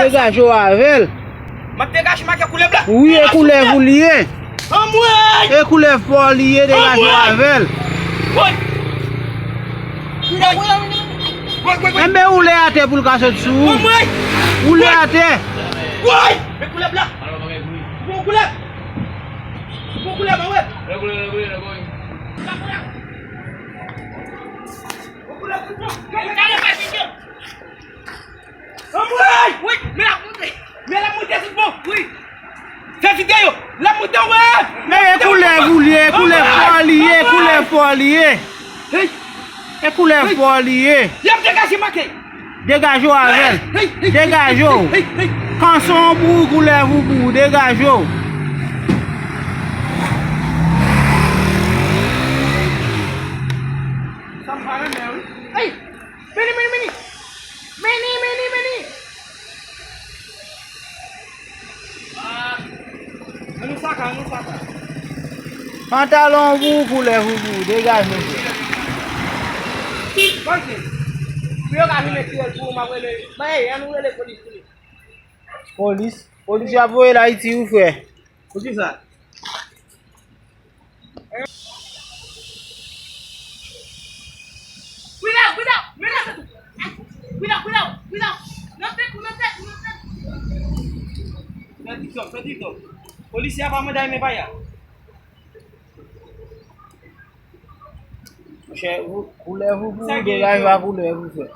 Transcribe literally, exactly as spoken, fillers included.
Degaje w avè l. M ap degaje make koulèv la. Wi, e koulèv ou li ye. Anmwey! E koulèv pa w li ye, degaje w avè l. Woy! Woy! Woy, woy, woy! Enben, woule atè pou l ka sot sou ou. Anmwey! Woule atè. Woy! Men koulèv la. Bon koulèv. Bon koulèv, anmwey. Bon koulèv, bon koulèv. Anmwey! Wi, men l ap monte. Men l ap monte tout bon. Wi. Fè videyo. L ap monte, wè. Men e koulèv ou li ye, e koulèv pa w li ye, e koulèv pa w li ye. Hey. E koulèv pa w li ye. Y ap degaje make. Degaje w avè l. Hey, hey, hey, degaje w. Hey, hey, hey. Kanson w pou ou, koulèv ou pou ou, degaje w. Sa m pa renmen, wi. Hey! Meni, meni, meni! Meni, meni, meni! Ah! Ann nou saka, ann nou saka. Pantalon pou ou, koulèv ou pou ou, degaje w. Ok. Pou yo ka vin retire l pou ou, m ap rele. Bay, ann nou rele polis, polis. Polis? Polis y ap voye l Ayiti, wi, frè. Poukisa? Without, without, without. Without, without, without. Nan tèt ou, nan tèt ou, nan tèt ou. Fè TikTok, fè TikTok. Polisye a pa mande a men pa ya. Monchè, ou, koulèv ou pou ou, degaje w a koulèv ou, frè.